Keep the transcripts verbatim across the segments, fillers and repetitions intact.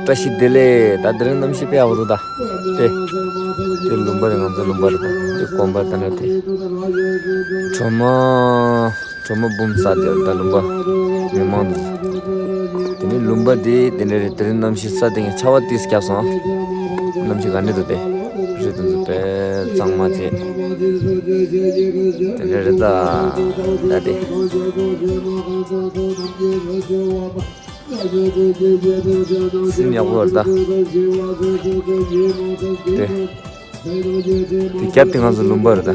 བཀྲ་ཤིས་བདེ་ལེགས། ད་དེ་རིང་གནམ་གཤིས་དཔེ་ཡག་པོ་འདུག་ད། དེ། དེ་ལུང་པ་རེད། ང་ཚོ་ལུང་པ་རེད་ད། དེ་དགོན་པ་ད་ནི་དེ། གྲོ་མ། གྲོ་མ་འབུམ་ཟ་དེ་ད་ལུང་པ། མི་མང་འདུག་དེ་ནི་ལུང་པ་དེ་དེ་འདྲ་རེད། དེ་རིང་གནམ་གཤིས་ས་སྟེང་ཆར་པ་ཏིས་བརྒྱབ་སོང་། གནམ་གཤིས་ག་འདྲ་འདུག་དེ། རི་དེ་ཚོ་དཔེ་གཙང་མ་བྱས། དེ་འདྲ་རེད་ད། ད་དེ། སེམས་ཡག་པོ་རེད་ད། དེ། དེ་རྒྱབ་དེ་ང་ཚོ་ལུང་པ་རེད་ད།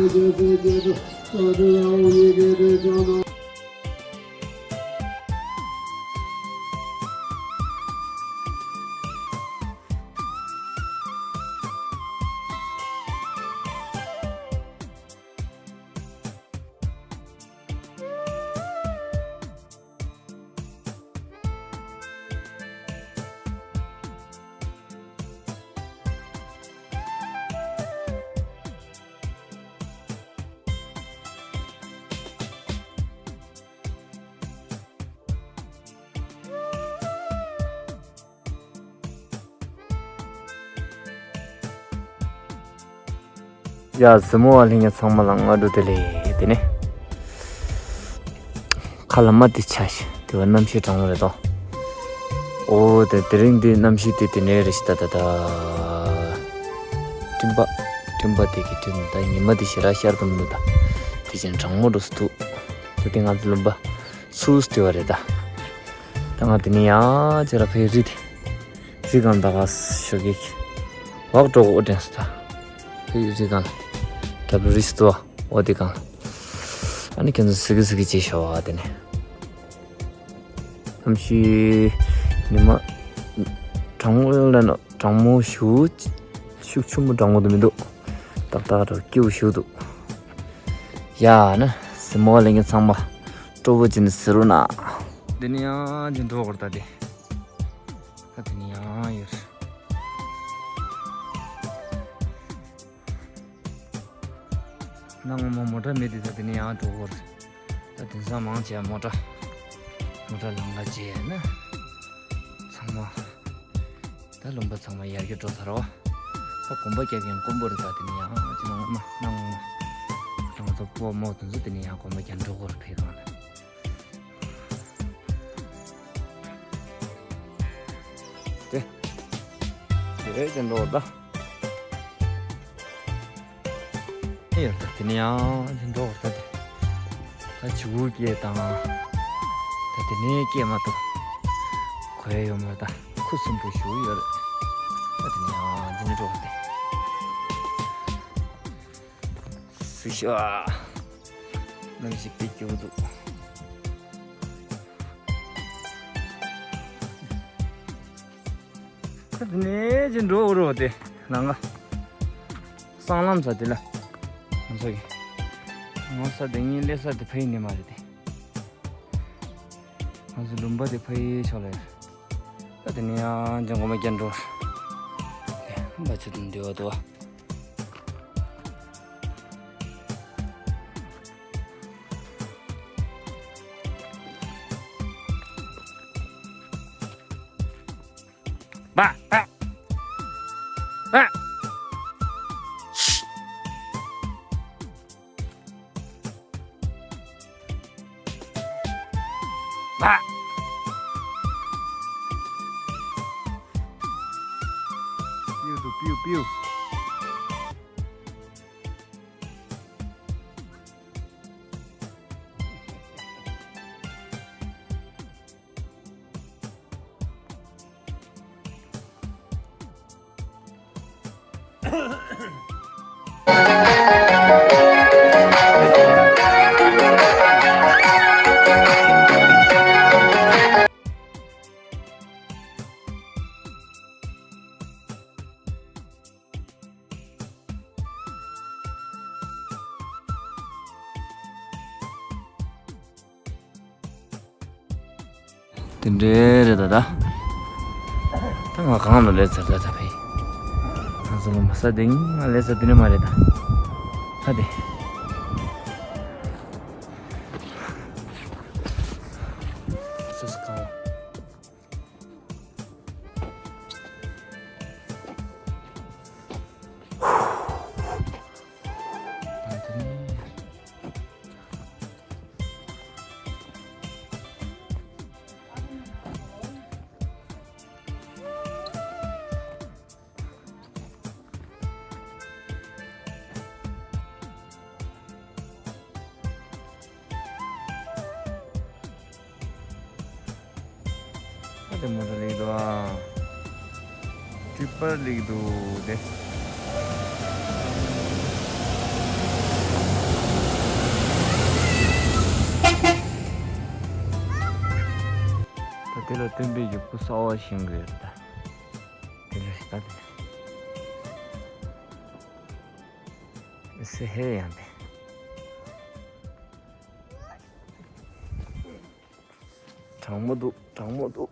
ཡ། གཟིགས་མོ་བ་ལྷན་རྒྱས་ཚང་མ་ལ་སྔ་དྲོ་བདེ་ལེགས། དེ་ནས་ཁ་ལ་མ་དེ་ཆ་ཞིག་དེ་བ་གནམ་གཤིས་གྲང་མོ་རེད་དོ། ཨོ་དེ་དེ་རིང་འདི་གནམ་གཤིས་དེ་དེ་ནས་རེད་ཤི་ད་ད་ད། སྤྲིན་པ། སྤྲིན་པ་དེ་གི་སྤྲིན་ད་ཉི་མ་དེ་ཞེ་དྲག་ཤར་དུ་མི་འདུག་ད། དེ་བཞིན་གྲང་མོ་འགྲོ་སུ་ཐུག་ད་དེ་ང་ཚོ་ལུང་པ་སུ་སྟེ་བ་རེད་ད། ད་ང་དེ་ནས་ཡང་ཅེ་ར་ཕའི་རི་དེ། རི་སྒང་ད་ག་ཞོག་གི། འོག་འགྲོ་གོ་དྲན་སོ་ད། ཕའི་རི་སྒང་ལ། ད་བུ་རི་སྟོ་འོ་དེ་སྒང་ལ། ཨ་ནི་ཁྱེད་ཚོ་སི་གི་སི་གི་ཅེ་ཤོག་ཨ་དེ་ནས། གནམ་གཤིས་ཉི་མ་གྲང་མོ་ལ་ན་གྲང་མོ་ཞུ། ཤུགས་ཆུ་མོ་གྲང་མོ་དུ་མི་འདུག་ཏག་ཏག་རུ་སྐྱིད་པོ་ཞུ་འདུག་ཡ་ན་གཟིགས་མོ་བ་ལྷན་རྒྱས་ཚང་མ་སྤྲོ་པོ་བྱས་ནས་གཟིགས་རོགས་གནང་། འདི་ནི་ཡང་ཅིག་འགྲོ་དགོས་ད་དེ། ད་དེ་ནི་ཡང་ཡོད། གནའ་སྔ་མོ་མོ་ཊ་མེད་དུས་ད་དེ་ནི་ཡང་འགྲོ་དགོས་རེད། ད་དེང་སང་མང་ཆེ་བ་མོ་ཊ། མོ་ཊ་ལམ་ཁ་བྱས་ན། ཚང་མ། ད་ལུང་པ་ཚང་མ་ཡར་རྒྱས་འགྲོ་ཚར་བ། ད་གོམ་པ་རྒྱག་མཁན་དཀོན་པོ་རེད་ད་དེ་ནི་ཡང་ཅི་ནང་མ་གནའ་སྔ་མོ། ང་ཚོ་སྤོ་རྨོ་དེ་ཚོ་དེ་ནི་ཡང་གོམ་པ་རྒྱག་འགྲོ་དགོས་རེད་ཕེབས་གང་ལ། དེ། དེ་ཅན་འགྲོ་ད། ཡོད་ད་དེ་ནས་ཡང་དེ་འགྲོ་ད་དེ། ད་ཇུ་སྐད་དང་། ད་དེ་ནས་སྐད་མ་གཏོགས། གོ་ཡ་ཡོད་མ་རེད་ད་ཁུ་སིམ་པོ་ཞུ་ཡོད་རེད། ད་དེ་ནས་ཡང་དེ་ནས་འགྲོ་ད་དེ། སུ་ཤ། གནམ་གཤིས་དཔེ་སྐྱིད་པོ་འདུག་ད་དེ་ནས་ཅི་འགྲོ་འོ་རོ་དེ་ལང་ག་སྲང་ལམ་ས་དེ་ལ། ང་ཚོ་གི་ང་ས་དེ་ངའི་ལས་ས་དེ་ཕ་ཡི་ནས་མ་རེད་དེ། ང་ཚོ་ལུང་པ་དེ་ཕ་ཡི་ཕྱོགས་ལ་ཡོད། ད་དེ་ནས་ཡང་ཅང་གོ་མ་རྒྱ་འགྲོ། དེ་འབའ་ཆུ་དང་འདི་བ་དུ་བ། དེ་འདྲའི་རེད་ད་ད། ད་ང་གང་ལ་ལས་ཚར་ད་ད་ཕེ། ང་ཚོ་ལ་མ་ས་དེ་ང་ལས་ཚར་དེ་ནས་མ་རེད་ད། ད་དེ། སོ་སོ་གང་ལ། དེ་མོ་ཊ་སླེབས་འདུག་ཨ། ཊི་པར་སླེབས་འདུག་དེ། ད་དེ་ལ་སྟོན་པའི་ཡུག་པོ་གསར་པ་བཞེངས་དགོས་ཡོད་ད། དེ་ལ་ད་དེ་སེ་ཧེ་ཡང་དེ། གྲང་མོ་འདུག་གྲང་མོ་འདུག